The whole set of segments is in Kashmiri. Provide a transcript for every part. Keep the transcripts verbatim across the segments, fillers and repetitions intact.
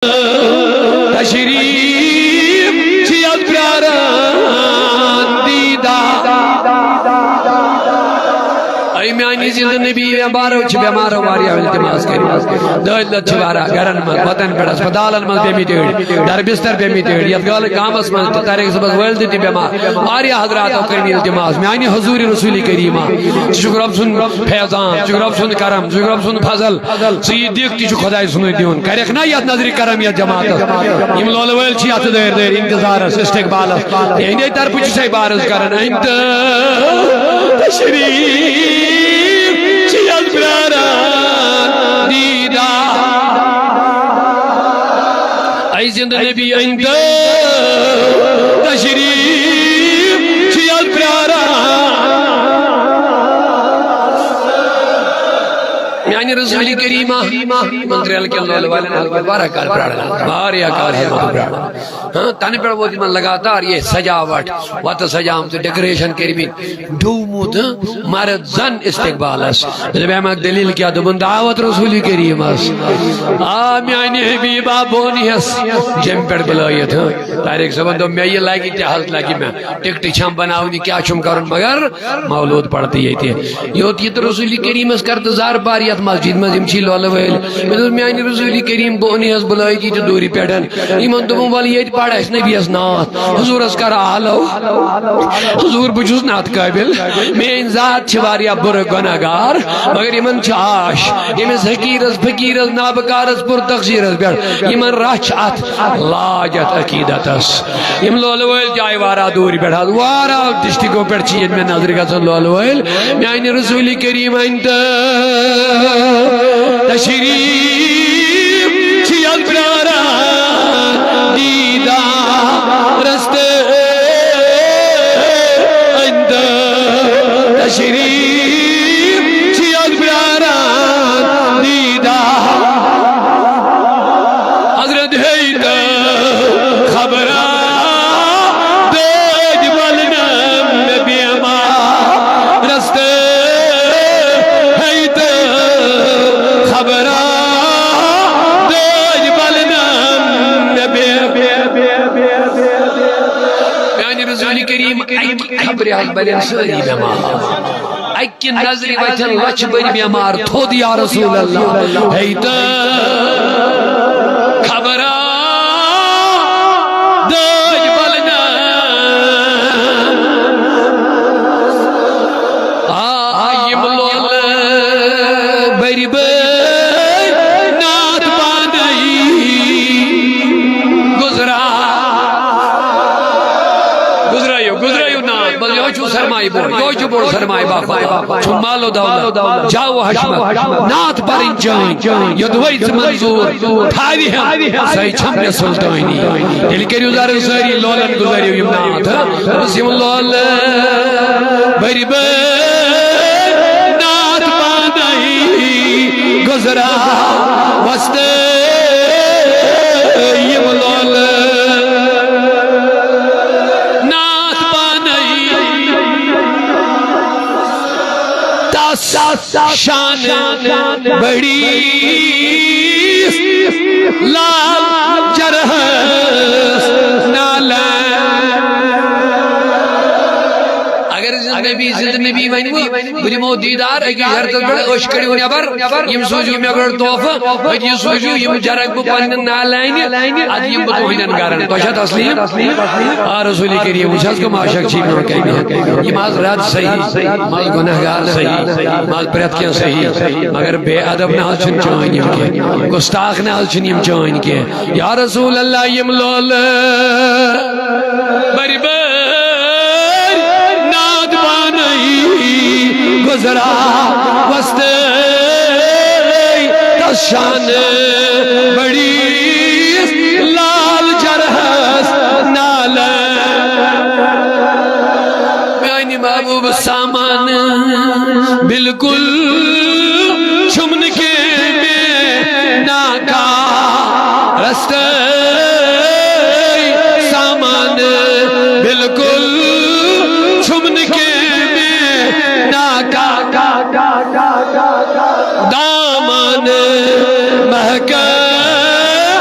تشریف چھِ یَتھ پرٛاران دیٖدار۔ اے میانہِ زِندٕ نبی، بٮ۪مارو چھِ، بٮ۪مارو واریاہ التماس کٔرمٕتۍ۔ دٲدۍ لَد چھِ واریاہ گَرَن منٛز، وَتَن پٮ۪ٹھ، ہسپتالَن منٛز بیٚہمٕتۍ أڑۍ، دَربِستر بیٚہمٕتۍ أڑۍ، یَتھ گالہٕ گامَس منٛز تہِ، طارق صٲبَس وٲلۍ تہِ بٮ۪مار۔ واریاہ حضراتو کٔرمٕتۍ التماس، میانہِ حضوٗرِ رسوٗلِ کریٖمہ، ژٕ چھُکھ رۄب سُنٛد فیضان، ژٕ چھُکھ رۄب سُنٛد کرم، ژٕ چھُکھ رۄب سُنٛد فضل، ژٕ یہِ دِکھ تہِ چھُ خۄداے سُنٛدُے دیُن۔ کَرٮ۪کھ نا یَتھ نظرِ کرم یَتھ جماعتَس؟ یِم لولہٕ وٲلۍ چھِ یَتھ دٲرۍ دٲرۍ اِنتظارَس، استقبالَس۔ یِہِنٛدے طرفہٕ چھُ سَے بارَس کران، أنۍ تہٕ تشریٖف چھِ یَتھ پرٛاران دیٖدار۔ اے زِندٕ نبی، أنۍ تہٕ تشریٖف چھِ یَتھ پرٛاران۔ میانہِ رسوٗلِ کریٖمہ، یِمن ترٛیلہٕ کٮ۪ن لولہٕ والٮ۪ن حضرت واریاہ کال پرٛاران، واریاہ کال حضرت پرٛاران۔ ہاں، تَنہٕ پٮ۪ٹھ ووت یِمن لگاتار یہِ سجاوٹ، وَتہٕ سجامژٕ، ڈیکوریشن کٔرمٕتۍ، ڈوٗمُت، ہاں، مرد زن استقبالس۔ دوٚپُن، اَمہِ دٔلیٖل کیٛاہ؟ دوٚپُن، دعوت رسوٗلِ کریٖمس۔ آ، میانہِ حبیبہ، بہٕ اوٚنہس جیٚمہِ پٮ۪ٹھ بُلٲیِتھ، ہاں۔ طارق صٲبن دوٚپ، مےٚ یہِ لگہِ تہِ حض لگہِ مےٚ۔ ٹکٹہٕ چھَم بناونہِ، کیٛاہ چھُم کرُن، مگر مولوٗد پرٕ تہٕ ییٚتہِ۔ یوٚت یہِ تہٕ رسوٗلِ کریٖمس کر تہٕ زارٕ پار یتھ مسجد منٛز، یِم چھی لولہٕ وٲلۍ۔ مےٚ دوٚپ، میانہِ رسوٗلِ کریٖم، بہٕ اوٚنُے حض بُلٲیِتھ ییٚتہِ دوٗرِ پٮ۪ٹھ۔ یِمن دوٚپُم، ولہٕ ییٚتہِ پرٕ اَسہِ نبیَس نعت۔ حضوٗرس کر آلو۔ حضوٗر، بہٕ چھُس نہٕ اتھ قٲبِل۔ میٲنۍ ذات چھِ واریاہ بُرٕ گۄناہ گار، مگر یِمن چھِ آش۔ ییٚمِس حقیٖرس، فقیٖرس، نابکارس، پُر تقصیٖرس پٮ۪ٹھ یِمن رچھ اتھ لاج اتھ عقیدتس۔ یِم لولہٕ وٲلۍ تہِ آیہِ واریاہ دوٗرِ پٮ۪ٹھ حض، واریاہ ڈسٹرکو پٮ۪ٹھ چھِ ییٚتہِ مےٚ نظرِ گژھان لولہٕ وٲلۍ۔ میانہِ رسوٗلِ کریٖم أنۍ تہٕ تشریٖف چھِ یَتھ پرٛاران دیٖدارس تہٕ أنۍ تہٕ تشریٖف چھِ یَتھ پرٛاران دیٖدار۔ حضرت ہیٚیہِ تہٕ خبرا دٲدۍ بلنم مےٚ بیمارس تہٕ ہیٚیہِ تہٕ خبرا دٲدۍ بلنم مےٚ بے-، میانہِ رسوٗلِ کریٖم اَکہِ خبرِ حض بلن سٲری بیمار۔ اَکہِ نظرِ وَتھن لَچھ بٔرۍ بیمار تھوٚد یا رسول اللہ۔ ہے تہٕ خبرا دٲدۍ بلنہ۔ آ، یِم لولہٕ بٔرۍ بٔرۍ نعت پانَے گُزرا۔ گُزرٲیِو، گُزرٲیِو نعت۔ بس یہوے چھُ سرمایہ بوٚڑ، یہوے چھُ بوٚڑ سرمایہ باپار۔ چھُ مال و دولت، جاہ و حشمت، نعت پرٕنۍ چٲنۍ، یوٚدوے ژٕ منظوٗر تھاوِ ہم، سۄے چھم مےٚ سلطٲنی۔ تیٚلہِ کٔرِو زر سٲری لولن گُزٲرِو یِم نعت۔ بس یِم لولہٕ بٔرۍ بٔرۍ نعت پانے گُزرا وستہٕ یِم لولہٕ نعت پانے تس شان بڑی لال جرحس نالے۔ اگر زندگی زندگی ونہِ بہٕ دِمو دیٖدار أکِس شرطس پٮ۪ٹھ، أچھ کٔڑِو نٮ۪بر، یِم سوٗزِو مےٚ گۄڈٕ تحفہٕ، أتی سوٗزِو یِم جرگ بہٕ پننہِ نالینہِ، ادٕ یِم بہٕ تُہنٛدٮ۪ن گرن۔ تۄہہِ چھا تسلیٖم؟ آ رسول کریم، وٕچھ حظ کٕم عاشق چھِ یِمن کمہِ۔ یِم حظ رد صحیح، یِم حظ گۄناہ گار صحیح، یِم حظ پرٛٮ۪تھ کینٛہہ صحیح، مگر بے ادب نہ حظ چھِنہٕ چٲنۍ یِم کینٛہہ، گُستاخ نہ حظ چھِنہٕ یِم چٲنۍ کینٛہہ۔ یا رسول اللہ، یِم لولہٕ بٔرۍ بٔرۍ ناد پانے گُزرا وستہٕ تس شان بڑیس لال جرحس نالہٕ۔ میانہِ محبوب سامان بالکل چھُم نہٕ کینٛہہ مےٚ ناکار رستہٕ سامان بالکل چھُم نہٕ کینٛہہ مےٚ ناکار دامان محکم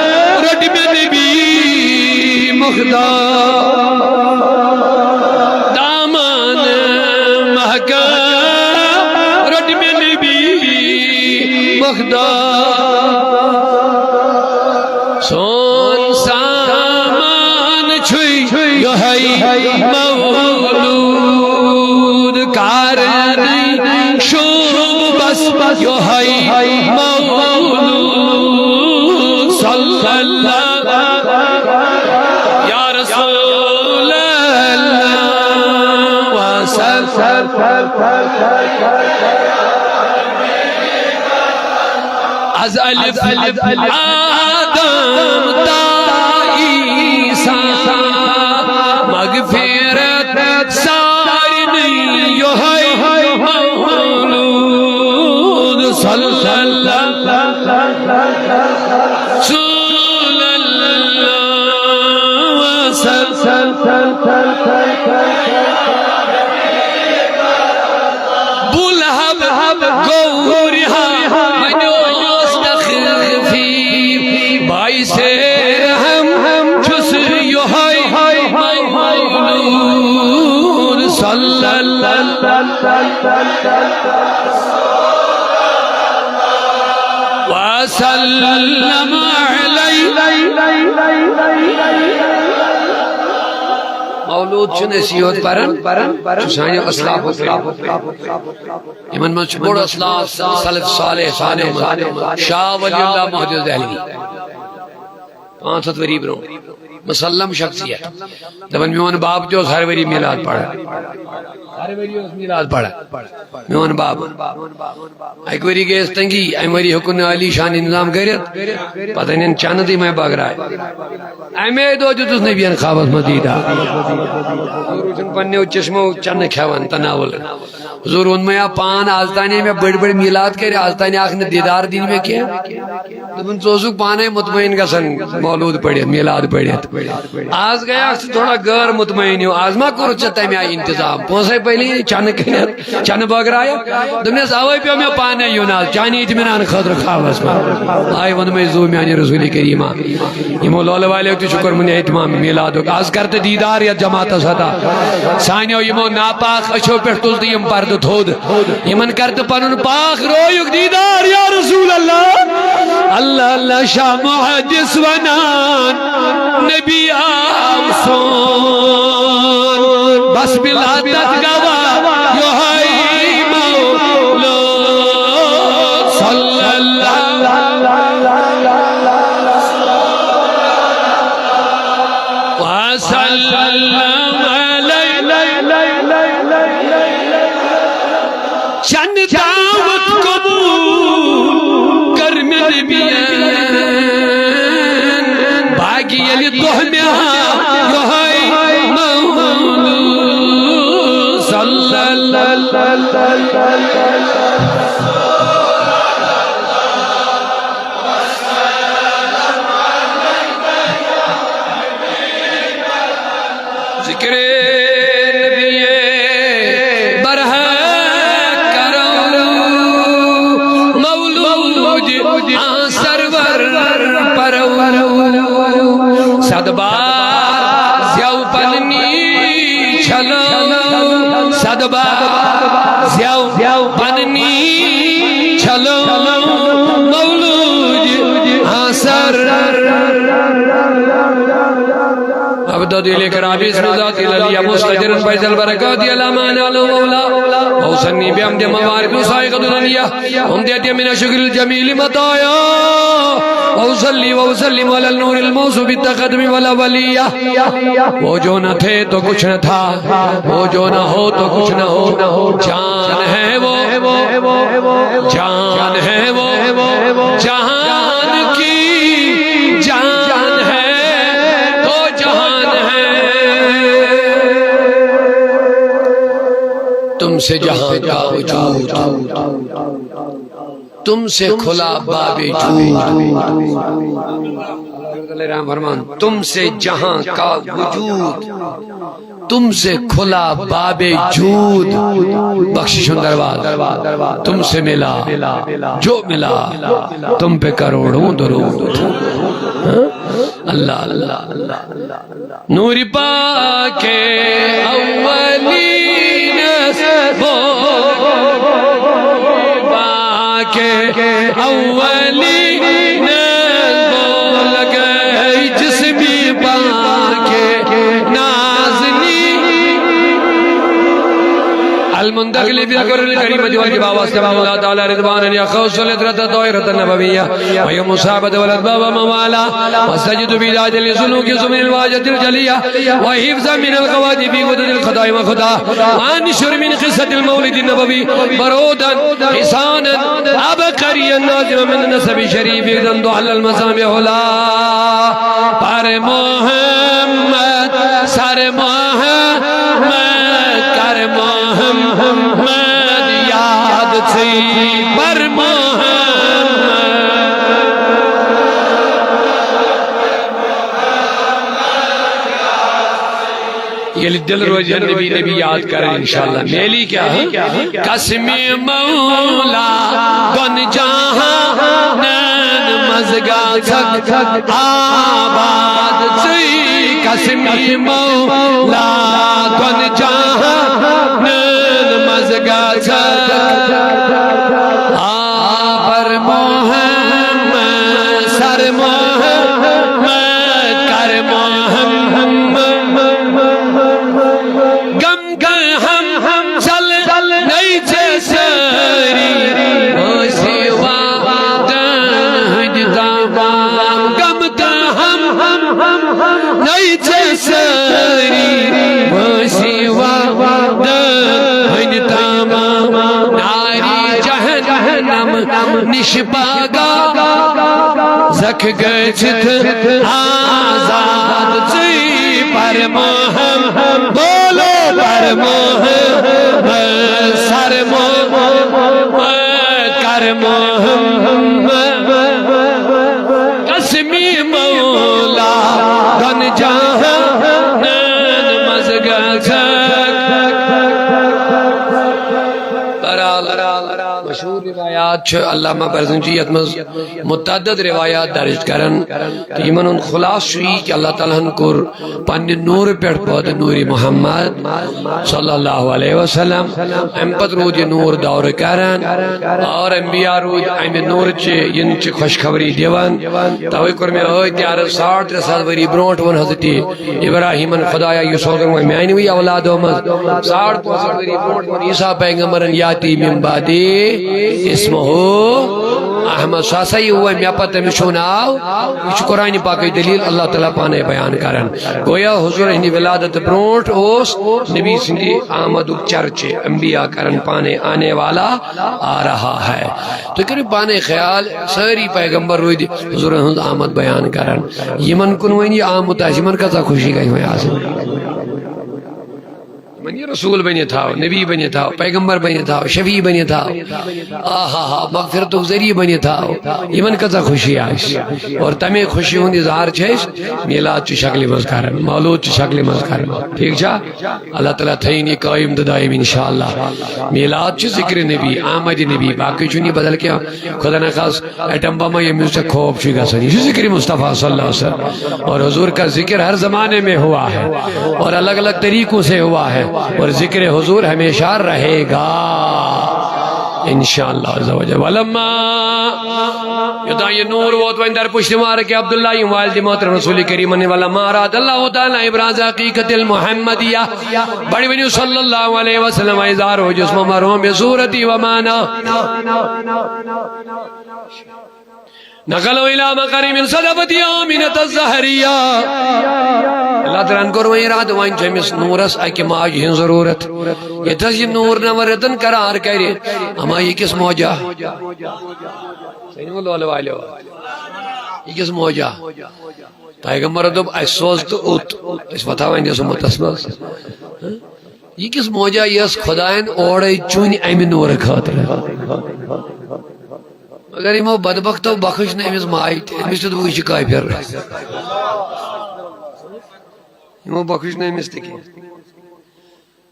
یہے مولود کارنی شوب بس، یہے مولود صلی اللہ یا رسول اللہ وسلم۔ از الف آدم تا عیسی مغفرت سارنی یہے مولود صلی اللہ رسول اللہ وسلم۔ بُلہب گوٚو رِہا، وۄنۍ اوس تخفیف۔ باعث رحم چھُس یِہوٚے مولود صلی اللہ وسلم علیہ۔ مولود چھُنہٕ أسی یوت پران، چھُ سانیو اسلافو پران۔ یِمن منٛز چھُ بوٚڑ اسلاف سلف صالح سانیو منٛز شاہ ولی اللہ محدث دہلوی۔ پانٛژھ ہتھ ؤری برٛونٛہہ مسلم شخصیت۔ دپان میون باب تہِ اوس ہر ؤری میلاد پران۔ ہر ؤری اوس میلاد پران میون باب۔ اکہِ ؤری گٔیَس تنگی، امہِ ؤری ہیوٚکُن نہٕ علی شاہ انتظام کٔرِتھ۔ پتہٕ أنِن چنہٕ تہٕ یِمے بٲگراے۔ امے دۄہ دیُتُس نبین خوابس منٛز دیدار۔ حضور چھُنہٕ پننیو چشمو چنہٕ کھٮ۪وان، تناول۔ حضور ووٚنمَے آ پان، از تانے مےٚ بٔڑۍ بٔڑۍ میلاد کٔرۍ، از تانے آکھ نہٕ دیدار دِنۍ مےٚ کینٛہہ۔ دوٚپُن، ژٕ اوسُکھ پانے مطمئن گژھان مولود پٔرِتھ، میلاد پٔرِتھ۔ از گٔیاکھ ژٕ تھوڑا غٲر مطمئن ہیوٗ، از ما کوٚرُتھ ژےٚ تَمہِ آیہِ انتظام؟ پونٛسَے پٔلۍ چنہٕ کٔنِتھ، چنہٕ بٲگرایَکھ۔ دوٚپنَس، اوے پیوٚو مےٚ پانے یُن از چانہِ اطمینان خٲطرٕ خوابس منٛز۔ آے ووٚنمَے زُو میانہِ رسول کریٖما۔ یِمو لولہٕ والیو تہِ چھُ کوٚرمُت اہتمام میلادُک۔ از کر تہٕ دیٖدار یتھ جماعتس عطا۔ سانیو یِمو ناپاک أچھو پٮ۪ٹھ تُل تہٕ یِم پردٕ تھوٚد۔ یِمن کر تہٕ پنُن پاک رویُک دیٖدار یا رسول اللہ۔ اللہ اللہ شاہ محدث ونان نبی آو سون۔ بس بلا تتھ گواہ یوہے مولود صلی اللہ وسلم علیہ۔ چنہٕ دعوت قبول کٔر مےٚ نبیَن۔ باقی ییٚلہِ دۄہ مےٚ ہا یِہوٚے مولود صلی اللہ۔ ذکر نبی برحق کرو، مولود آن سرور پرو۔ صد بار زیو پننی چھلو، صد بار زیو پننی چھلو، مولود آن سر۔ عبد دل کرابی اسم ذات العلی مستجر فیض البرکات علامہ نالو مولا۔ اوسنی بیام دے موارد سائق دنیا۔ ہم دیتے من شکر الجمیل مطایا۔ اوصلی واسلم علی النور الموصوف بالتقدم والاولیہ۔ وہ جو نہ تھے تو کچھ نہ تھا، وہ جو نہ ہو تو کچھ نہ ہو۔ جان ہے وہ، جان ہے وہ، جہان کی جان ہے، تو جہان ہے۔ تم سے جہاں کا وجود، تم سے کھلا باب جود۔ اللہ رحم فرمان، تم سے جہاں کا وجود، تم سے کھلا باب جود۔ بخشش دروازہ تم سے ملا، جو ملا تم پہ کروڑوں درود۔ ہاں؟ اللہ، اللہ، اللہ۔ نور پاک اولین است، بول پاک اولین است، بول گئی جسمی پاک ناز۔ المنتقل بذكر الكريمة والجبا واستمع الله تعالى رضوانا يخص العطرة الطاهرة النبوية ويوم الصحابة والأتباع ومن والاه واستجد بذات لسلوك سبل الواجة الجلية وحفظا من الخواتم في غدد الخطايا والخطا وانشر من قصة المولد النبوي برودا حصانا عبقريا ناظما من النسب الشريف إذا ضحل المسامع لا پر محمد سر محمد کر محمد یاد ژٕے پر محمد۔ ییٚلہِ دل روزِ نبی نبی یاد کران انشاءاللہ میلی کیا ہے؟ قسم مولا دون جہان مزگا تھک آباد ژٕے قسم مولا دون جہان مزگا تھک آ پر محمد سر محمد کر محمد غم گن ہم ہم چل نئی چھ ساری وسی وعدن ہند تمام غم گن ہم ہم ہم نئی چھ ساری وسی وعدن ہند تمام ناری جہنم نش پاگا زکھ گژھتھ آزاد ژٕے پر محمد بولو پر محمد سر محمد کر محمد قسمی مولا دون جہان مز گژھکھ۔ بہرحال مشہور روایات چھِ علامہ برزنجی یتھ منٛز متعدد روایات درج کران تہٕ یِمن ہُنٛد خلاصہٕ چھُ یی کہِ اللہ تعالیٰ ہن کوٚر پننہِ نوٗرٕ پٮ۪ٹھ پٲدٕ نوٗرِ محمد صلی اللہ علیہ وسلم۔ امہِ پتہٕ روٗد یہِ نوٗر دورٕ کران اور انبیاء روٗدۍ امہِ نوٗرٕ چہِ یِنہٕ چہِ خۄشخبری دِوان۔ توے کوٚر مےٚ ٲدۍ تہِ عرض، ساڑ ترٛےٚ ساس ؤری برونٛٹھ ووٚن حضرت ابراہیمن، خدایا، یہِ سوزُن وۄنۍ میانہِ وٕے اولادو منٛز۔ ساڑ پانٛژھ ہتھ ؤری برونٛٹھ ووٚن عیسیٰ پیغمبرن، یاتی من بعدی اسمہ احمد، سُہ ہسا یہِ وۄنۍ مےٚ پتہٕ، تٔمِس چھُو ناو۔ یہِ چھُ قرآنِ پاکٕچ دٔلیٖل، اللہ تعالیٰ پانے بیان کران۔ گویا حضور ہٕنٛدِ ولادت برونٛٹھ اوس نبی سٕنٛدِ آمدُک چرچہِ، انبیاء کرن پانے آنے والا آ رہا ہے۔ تُہۍ کٔرِو پانے خیال، سٲری پیغمبر روٗدۍ حضور ہٕنٛز آمد بیان کران۔ یِمن کُن وۄنۍ یہِ آمُت آسہِ، یِمن کۭژاہ خوشی گژھِ وۄنۍ آسٕنۍ۔ وۄنۍ یہِ رسول بٔنِتھ آو، نبی بٔنِتھ آو، پیغمبر بٔنِتھ آو، شفیع بٔنِتھ آو، آہا ہا، مغفرتُک ذریعہ بٔنِتھ آو، یِمن کۭژاہ خوشی آسہِ۔ اور تمے خوشی ہُنٛد اظہار چھِ أسۍ میلاد چہِ شکلہِ منٛز کران، مولود چہِ شکلہِ منٛز کران۔ ٹھیٖک چھا؟ اللہ تعالیٰ تھٲیِن یہِ قٲیِم تہٕ دٲیِم انشاءاللہ۔ میلاد چھُ ذکر نبی، آمد نبی، باقٕے چھُنہٕ یہِ بدل کینٛہہ۔ خدا نخواستہ ایٹم بم ییٚمہِ وِزِ ژےٚ خوف چھُے گژھان، یہِ چھُ ذکر مصطفیٰ صلی اللہ علیہ وسلم۔ اور حضور کا ذکر ہر زمانے میں ہوا ہے اور الگ الگ طریقوں سے ہوا ہے اور ذکر حضور ہمیشہ رہے گا انشاءاللہ عز و جل۔ ولما یوٚتام یہِ نوٗر ووت وۄنۍ در پُشتِ مارٕ کہِ عبداللہ یِم والدِ محترم رسول کریٖمن، ولما اراد اللہ تعالیٰ ابراز حقیقت المحمدیہ، بڑِ ؤنِو صلی اللہ علیہ وسلم، اظہار ہو جسم مرحوم بصورتی و معنی۔ نقل الى مقر من صدفة آمنة الزهرية۔ اللہ تعالیٰ ہن کوٚر وۄنۍ ارادٕ، وۄنۍ چھُ أمِس نوٗرس اکہِ ماجہِ ہٕنٛز ضروٗرت۔ ییٚتہِ حظ یہِ نوٗر نٮ۪بر رٮ۪تن قرار کرِ، اما یہِ کِس موجہ؟ سٲنِو لولہٕ والیو، یہِ کِس موجہ؟ پیغمبر دوٚپ، اسہِ سوز تہٕ اوٚت، أسۍ وۄتھاو وۄنۍ یَس اُمتس منٛز۔ یہِ کِس موجہ یۄس خداین اورے چُنۍ امہِ نوٗرٕ خٲطرٕ؟ مگر یِمو بدبختو بخش نہٕ أمِس ماجہِ تہِ، أمِس تہِ دوٚپُکھ، یہِ چھُ کٲفِر۔ یِمو بخش نہٕ أمِس تہِ کینٛہہ۔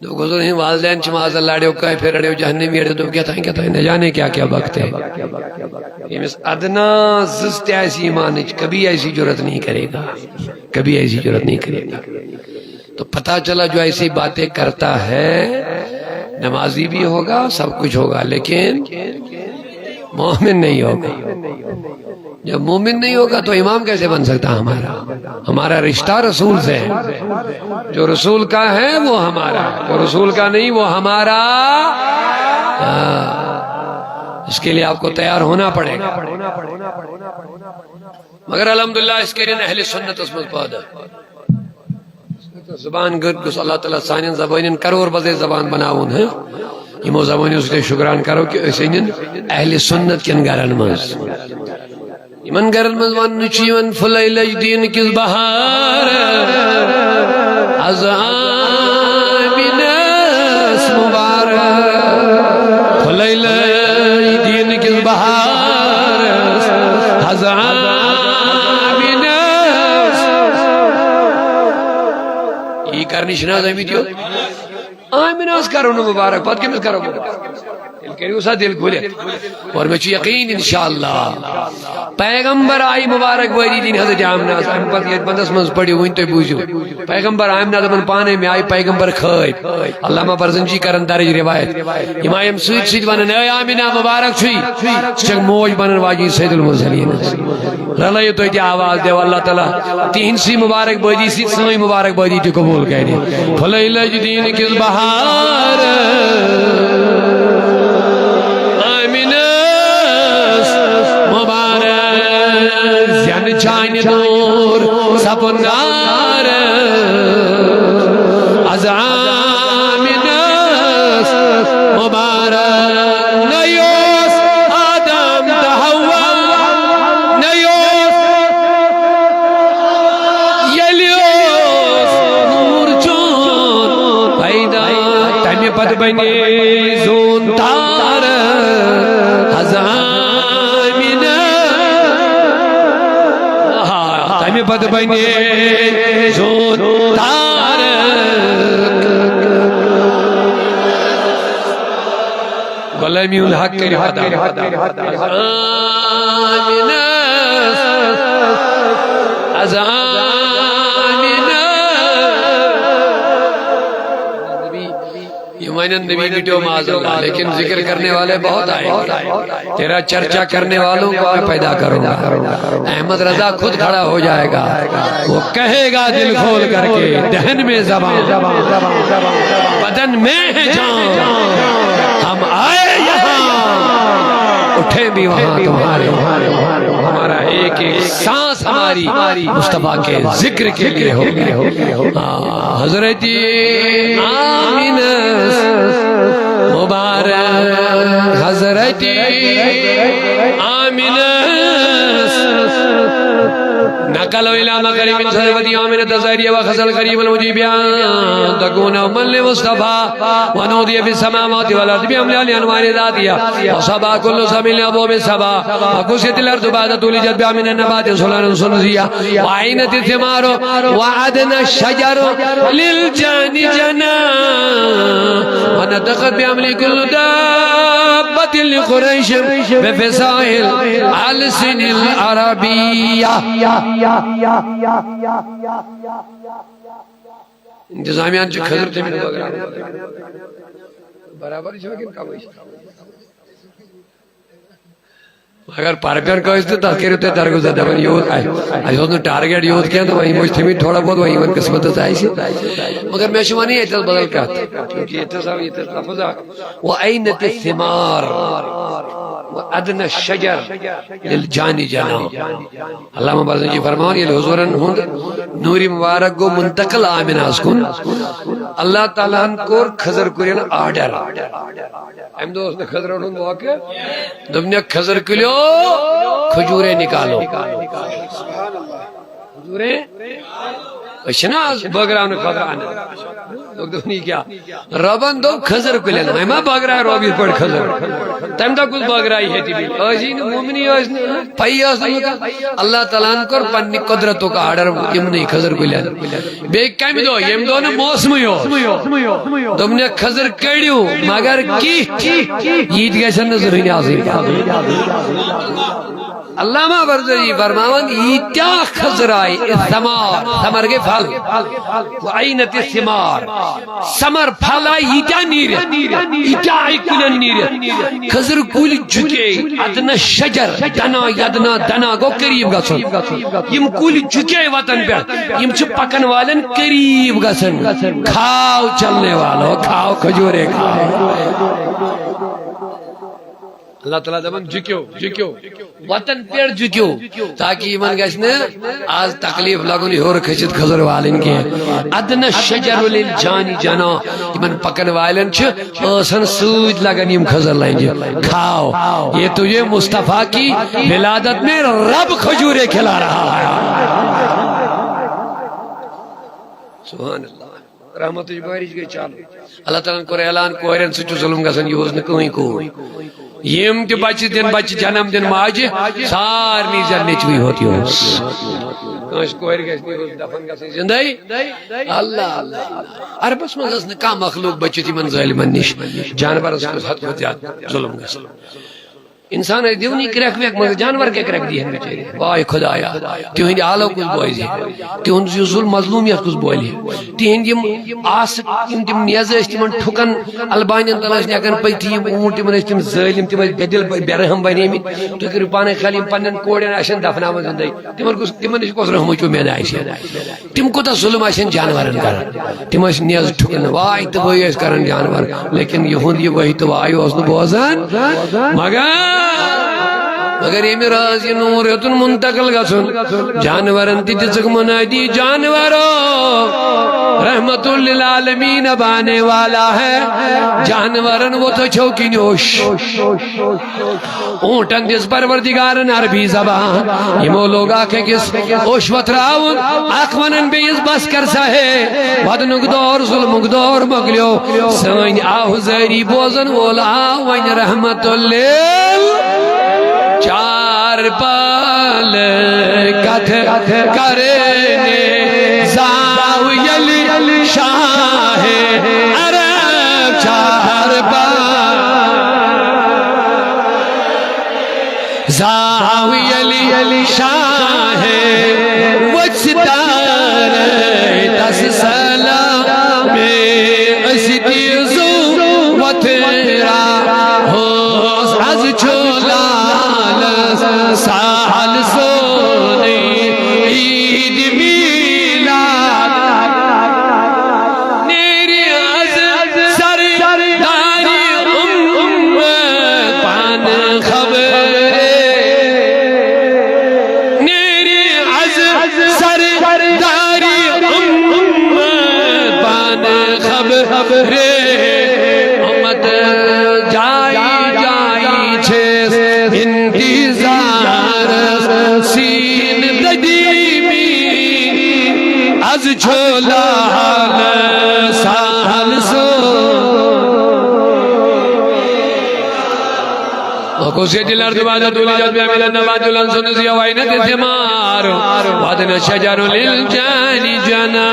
دوٚپُکھ، حضور، یِہِنٛدۍ والدین چھِ معاذ اللہ اڑیو کٲفِر، اڑیو جہنمی، اڑیو دوٚپُکھ، کیٛاہ تام، کیٛاہ تام، نہ جانے کیا کیا بخت ہے۔ ییٚمِس ادنا زٕژ تہِ آسہِ ایمانٕچ، کبھی ایسی جرت نہیں کرے گا، کبھی ایسی جرت نہیں کرے گا۔ تو پتہ چلا، جو ایسی باتیں کرتا ہے، نمازی بھی ہوگا، سب کچھ ہوگا، لیکن مومن نہیں ہوگا۔ جب مومن نہیں ہوگا تو امام کیسے بن سکتا ہمارا؟ ہمارا رشتہ رسول سے ہے۔ جو رسول کا ہے وہ ہمارا ہے، جو رسول کا نہیں وہ ہمارا۔ ہاں، اس کے لیے آپ کو تیار ہونا پڑے گا۔ مگر الحمدللہ اس کے دن اہل سنت اس میں پادا۔ زبان گٔر گوٚژھ اللہ تعالیٰ سانٮ۪ن زبٲنٮ۪ن کرور بزے زبان بناوُن، ہہ؟ یِمو زبٲنیو سۭتۍ شُکران کرو کہِ أسۍ أنِن اہل سنت کٮ۪ن گرن منٛز۔ یِمن گرن منٛز وننہٕ چھُ یِوان، پھُلے لٔج دیٖن کِس بہارس، از آمنس مبارک۔ پھُلے لٔج دیٖن کِس بہارس، از آمنس۔ یی کرنہٕ چھِنہٕ حظ آمٕتۍ یوت؟ آمنس کرو نہٕ مبارک، پتہٕ کٔمِس کرو مبارک؟ تیٚلہِ کٔرِو سا دِل کھُلِتھ۔ اور مےٚ چھُ یقیٖن انشاءاللہ پیغمبر آیہِ مبارک بٲدی دِنہِ حضرت آمنس۔ اَمہِ پتہٕ یتھ بندس منٛز پٔرِو، وُنہِ تُہۍ بوٗزِو۔ پیغمبر آمنہ دپان پانے، مےٚ آیہِ پیغمبر خٲبۍ۔ علامہ برزنجی کرن درج روایت۔ یِم آیہِ اَمہِ سۭتۍ سۭتۍ ونان، اے آمنہ مبارک چھُے، ژٕ چھکھ موج بنن واجی سید المرسلین۔ رلٲیِو تُہۍ تہِ آواز، دیو اللہ تعالیٰ تِہنٛدسٕے مبارک بٲدی سۭتۍ سٲنۍ مبارک بٲدی تہِ قبول کرِ۔ پھُلے لٔج دیٖن کِس بہارس، آمنس مبارک، زینہٕ چانہِ نوٗر سپُن نارس، از آمنس مبارک۔ نہ اوس آدم تہٕ حوا، نہ اوس ییٚلہِ اوس نوٗر چون پیدا، تمہِ پتہٕ بنے زوٗن تارس، از آمنہ۔ آ، تمہِ پتہٕ بنے زوٗن تارس۔ غلٲمی ہُنٛد حق کٔرِو ادا۔ آمنس، از آمنس۔ یِم ونن نبی مٹیو معاذ اللہ، لیکن ذکر کرنے والے بہت آئیں گے۔ تیرا چرچا کرنے والوں کو میں پیدا کروں گا۔ احمد رضا خود کھڑا ہو جائے گا، وہ کہے گا دل کھول کر کے، دہن میں زبان، بدن میں ہے جان، ہم آئے یہاں، اٹھے بھی وہاں تمہارے۔ ہمارا ایک ایک سانس ہماری مصطفیٰ کے ذکر کے لیے ہو۔ آ، حضرت آمنس مبارک، حضرت آمنس۔ نقل إلى مغرب صدفة آمنة الزهرية وخزل قريب المجيب أن تكون أما لمصطفى ونودي في السماوات والأرض بأملال أنوار ذاتية، وصبا كل سمع لأبواب السبا، وكسيت الأرض بعد تولجت بأمن النبات سللا سندسية، وعينت الثمار وعدن الشجر للجان جنى، ونطقت بأمر كل دابة لقريش بفصاح الألسن العربية۔ انتظامیہ ہن چھُ خضر تٔمِس بٲگراوُن۔ برابر چھُ کِنہٕ کمٕے چھُ؟ مگر پرپیان کٲنٛسہِ تہٕ تتھ کٔرِو تُہۍ درگُزر، دپان یوٗت آسہِ۔ اَسہِ اوس نہٕ target یوٗت کینٛہہ تہٕ وۄنۍ یِمو چھِ تھٲومٕتۍ تھوڑا بہت، وۄنۍ یِمن قٕسمتس آسہِ۔ مگر مےٚ چھُ وَنٕنۍ ییٚتہِ ٲس بدل کتھ، ییٚتہِ ٲس، ییٚتہِ ٲس لفظ اکھ، وعينت الثمار وعدن الشجر للجان جنى۔ علامہ برزنجی فرماوان، ییٚلہِ حضوٗرن ہُنٛد نوٗرِ مُبارک گوٚو منتقل آمناہس کُن، اللہ تعالیٰ ہن کوٚر خضر کُلٮ۪ن order۔ امہِ دۄہ اوس نہٕ خضرن ہُنٛد موقعہٕ۔ دوٚپنَکھ، خضر کُلیو، کھجوٗرے نِکالو۔ کھجوٗرے؟ أسۍ چھِنہٕ آز بٲگراونہٕ خٲطرٕ اَنان۔ دوٚپُکھ، دوٚپُن، یہِ کیٛاہ؟ رۄبن دوٚپ خضر کُلٮ۪ن، وۄنۍ ما بٲگراے رۄب یِتھ پٲٹھۍ خضر؟ تَمہِ دۄہ کُس بٲگراے ہیٚتہِ بیٚیہِ؟ ٲسی نہٕ مومنی، ٲسۍ نہٕ، پَیی ٲس نہٕ لُکن۔ اللہ تعالیٰ ہن کوٚر پننہِ قۄدرتُک order یِمنٕے خضر کُلٮ۪ن۔ بیٚیہِ کَمہِ دۄہ؟ ییٚمہِ دۄہ نہٕ موسمٕے اوس۔ دوٚپنَکھ، خضر کٔڑِو، مگر کِتھۍ؟ یِتھۍ گژھن نہٕ زٕہٕنۍ آسٕنۍ۔ علامہ برزنجی فرماوان، ییٖتیٛاہ خٔزٕر آیہِ، ثمار، ثمر گٔے پھل، وعینت ثمار، ثمر پھل آیہِ ییٖتیٛاہ نیٖرِتھ، ییٖتیٛاہ آیہِ کُلٮ۪ن نیٖرِتھ۔ خٔزٕر کُلۍ جُکے، ادنیٰ شجر، دنا یدنا، دنا گوٚو قریٖب گژھُن۔ یِم کُلۍ جُکے وتن پٮ۪ٹھ، یِم چھِ پکن والٮ۪ن قریٖب گژھان۔ کھاؤ چلنے والو، کھاؤ کھجورے کھاؤ۔ اللہ تعالیٰ دپان، جُکِو، جُکِو، وتن پٮ۪ٹھ جُکِو، تاکہ یِمن گژھِ نہٕ آز تکلیف لگُن ہیوٚر کھٔسِتھ خٔزٕر والٕنۍ کینٛہہ۔ ادنیٰ شجر للجانی جناح، یِمن پکن والٮ۪ن چھِ ٲسن سۭتۍ لگان یِم خٔزٕر لنجہِ۔ کھاؤ، یہ تجھے مصطفیٰ کی ولادت میں رب کھجورے کھلا رہا ہے۔ سبحان اللہ۔ رحمتٕچ بارش گٔے چالو۔ اللہ تعالیٰ ہن کوٚر اعلان، کورٮ۪ن سۭتۍ چھُ ظُلُم گژھان، یہِ اوس نہٕ کٕہٕنۍ کوٗر۔ یِم تہِ بچہِ دِن، بچہِ جنم دِن ماجہِ، سارنٕے زن نیٚچوٕے ہوت یہِ اوس۔ کٲنٛسہِ کورِ گژھِ نہٕ یہِ اوس دفن گژھٕنۍ زندے۔ اللہ، اللہ، اللہ۔ عربس منٛز ٲس نہٕ کانٛہہ مخلوق بچِتھ یِمن ظٲلمن نِش۔ جانورن سۭتۍ اوس حد کھۄتہٕ زیادٕ ظُلُم گژھان۔ انسان ٲسۍ دِونٕے کرٛٮ۪کھ وٮ۪کھ، مگر جانور کیٛاہ کرٛٮ۪کھ دِیہن بِچٲرۍ؟ واے خۄدایا، تِہُنٛدِ حالو کُس بوزِ؟ تِہُنٛد یہِ ظُلم مظلوٗمیت کُس بولہِ؟ تِہِنٛدۍ یِم آسہٕ، یِم تِم نیزٕ ٲسۍ تِمن ٹھُکن، البانٮ۪ن تل ٲسۍ نہٕ ہٮ۪کان پٔکتھٕے، یِم اوٗنٹ تِمن ٲسۍ تِم ذٲلِم، تِم ٲسۍ بے دِل بے رحم بنیمٕتۍ۔ تُہۍ کٔرِو پانے خیال، یِم پننٮ۪ن کورٮ۪ن آسن دفناوان زندے، تِمن کُس، تِمن نِش کۄس رحمٕچ اُمید آسہِ؟ تِم کوٗتاہ ظُلم آسن جانورن کران۔ تِم ٲسۍ نیز ٹھُکن، واے تہٕ وٲے ٲسۍ کران جانور، لیکن یِہُنٛد یہِ وٲے تہٕ واے اوس نہٕ بوزان۔ مگر، مگر ییٚمہِ راز یہِ نوٗر ہیوٚتُن منتقل گژھُن، جانورن تہِ دِژٕکھ منٲدی، جانورو، رحمت للعالمین اب آنے والا ہے۔ جانورن ووٚتھ أچھو کِنۍ اوٚش۔ اوٗنٹن دِژ پروردگارن عربی زبان۔ یِمو لوگ اکھ أکِس اوٚش وۄتھراوُن، اکھ ونان بیٚیِس، "بس کر سا ہے، ودنُک دور، ظلمُک دور مۄکلیو۔ سٲنۍ آہوزٲری بوزن وول آو وۄنۍ رحمت لِل چار پال کتھ کرنے۔ زاو ییٚلہِ شاہ عرب چار پال۔" زاو ییٚلہِ شاہ وۄتھِ ستارٕ تس سلام، أسۍ دیٖزو وۄتھراووس، از چھُ لالس سہل سونُے عید میلاد۔ نیرِ از سردارِ امت پانہٕ خبرے۔ نیرِ از سردارِ امت پانہٕ خبرے۔ امت جایہِ جایہِ چھِ انتظارس سیٖن دٔدیٖمٕتۍ۔ از چھُ لال سہل سُہ۔ وقصت الأرض بعد طول جذبها من النبات والأنس نزيع وعينت الثمار وأدنى الشجر للجان جنى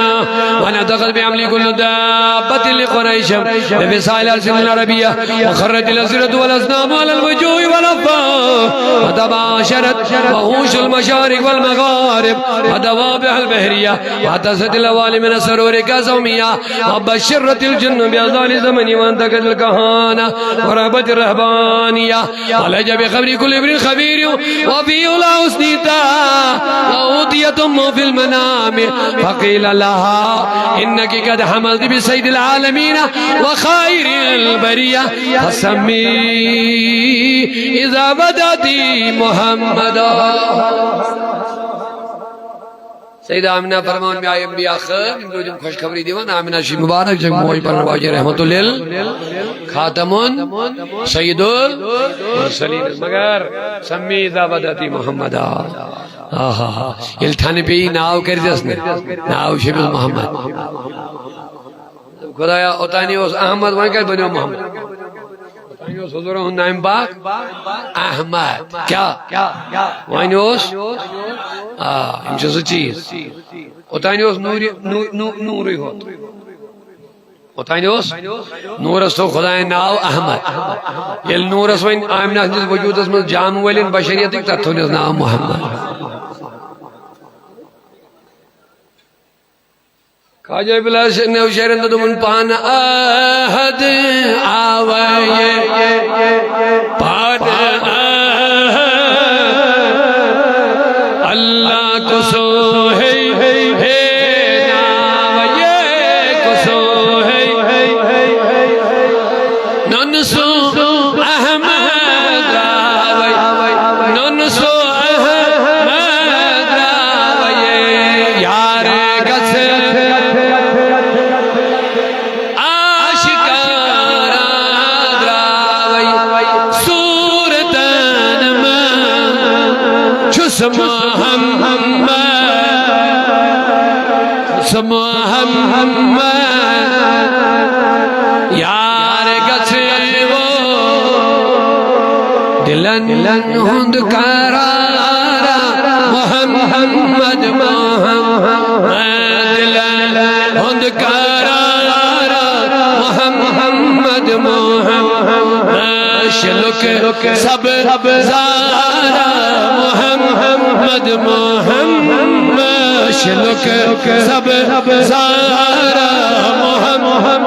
ونطقت بحمل كل دابة لقريش بفصاحة الألسن العربية وخرت الأسرة والأصنام على الوجوه والأفواه وتباشرت وحوش المشارق والمغارب ودوابها البحرية وحدثت الأوالي من السرور كأسهم إياه وبشرت الجن بأذان الزمن وانتقت الكهانة ورهبت الرهبانية ولج بخبر كل ابن خبير وفي علا حسنها وأوتيت أمه في المنام فقيل لها إنك قد حملت بسيد العالمين وخير البرية فسمي إذا بدأت محمدا۔ سیدہ آمنہ فرمان، مےٚ آیہِ انبیاء خٲب، یِم روٗدۍ یِم خۄشخبری دِوان، آمنہ چھِ مُبارک، چھِ موج پنُن واجہ رحمت لِل خاتم سید المرسلین، مگر سمی اذا بدأت محمدا۔ آہا، ییٚلہِ تھنہٕ پیٚیہِ ناو کٔرۍزٮ۪س نہٕ، ناو چھُ أمِس محمد۔ خدایا، اوتانی اوس احمد، وۄنۍ کتہِ بنیو محمد؟ اوتانی اوس حضورن ہُنٛد نامہِ پاک احمد۔ کیٛاہ؟ وۄنۍ اوس، آ، یِم چھِ زٕ چیٖز۔ اوتانی اوس نوٗرِ، نوٗ-، نوٗ-، نوٗرٕے ہوت۔ اوٚتانۍ اوس نوٗرس تھوٚو خۄداین ناو احمد۔ ییٚلہِ نوٗرس وۄنۍ آمنہ ہٕنٛدِس وجوٗدس منٛز جامہٕ وٲلِن بشریتٕکۍ، تتھ تھوٚونس ناو محمد۔ خواجہ بلاس نوشہرن تہٕ دوٚپُن، پانہٕ احد آوے، پانہٕ احد۔ اللہ کُسو ہے، ہے ناو یہ کُسو ہے۔ نن سو احمد راوی، نن سو احمد راوی، یار گژھ آشکارا دراوی، صورتن منٛز چھُس محمد۔ سُہ محمد یار گژھِ وو دلن ہُنٛد قرار۔ محمد، محمد دلن ہُنٛد قرار۔ محمد، محمد شلُک سبزارا۔ محمد، محمد شلُک سبزارا۔ محمد،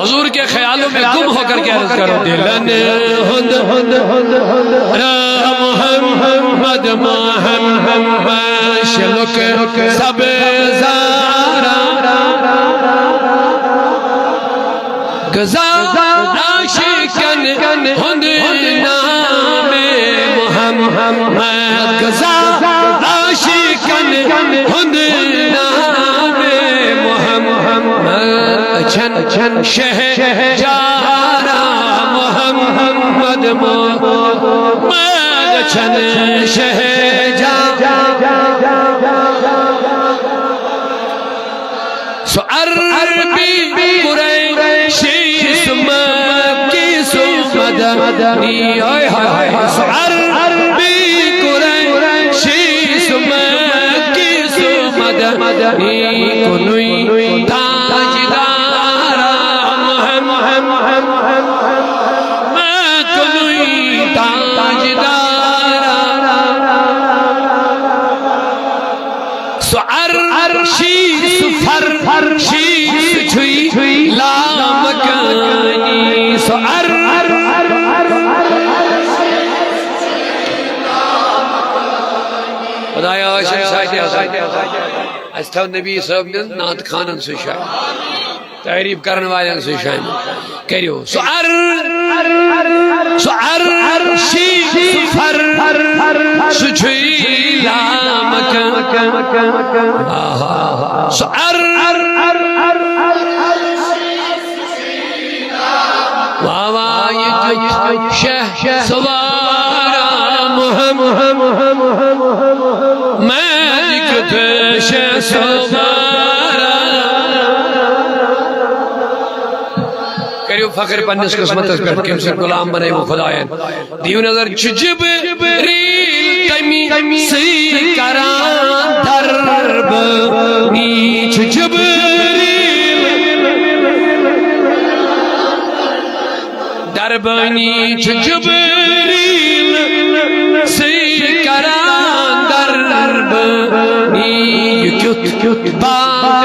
حضور کے خیالوں میں گم ہو کر کے عرض کرو، دلن ہُنٛد را محمد، محمد شلُک سبزارا۔ غذا عاشقن ہُنٛد نام محمد، غذا عاشقن ہُنٛد نام محمد۔ چھن چھن شہجارا محمد، محمد چھن شہجارا۔ سُہ عربی قریشی، سُہ مکی، سُہ مدنی، ہائے، ہائے، ہائے۔ سُہ عربی قریشی، سُہ مکی، سُہ مدنی، کُنُے تاجدارا محمد، کُنُے تاجدارا۔ سُہ عرشی، سُہ فرشی، سُہ چھُے لامکانی۔ سُہ عر-، خدایا، أسۍ چھِ ساتہِ آسان۔ اَسہِ تھٲو نبی صٲب نٮ۪ن نعت خانن سۭتۍ شاید۔ تعریف کرن والٮ۪ن سۭتۍ شٲمِل کٔرِو۔ سُہ عر-، سُہ عرشی، سُہ فر-، سُہ چھُے لامکان۔ آہا۔ سُہ عر-، واہ واہ، یہِ کیُتھ شہسوارا محمد۔ محمد کیُتھ شہسوارا۔ کٔرِو فخر پننِس قسمتس پٮ۪ٹھ، کٔمۍ سٕنٛدۍ غلام بنٲوِو خدایَن۔ دِیِو نظر، چھُ جبریٖل تَمی سۭتۍ کران دربٲنی، چھُ جبریٖل دربٲنی، چھُ جبریٖل سۭتۍ کران دربٲنی۔ یہِ کیُتھ، کیُتھ بالغ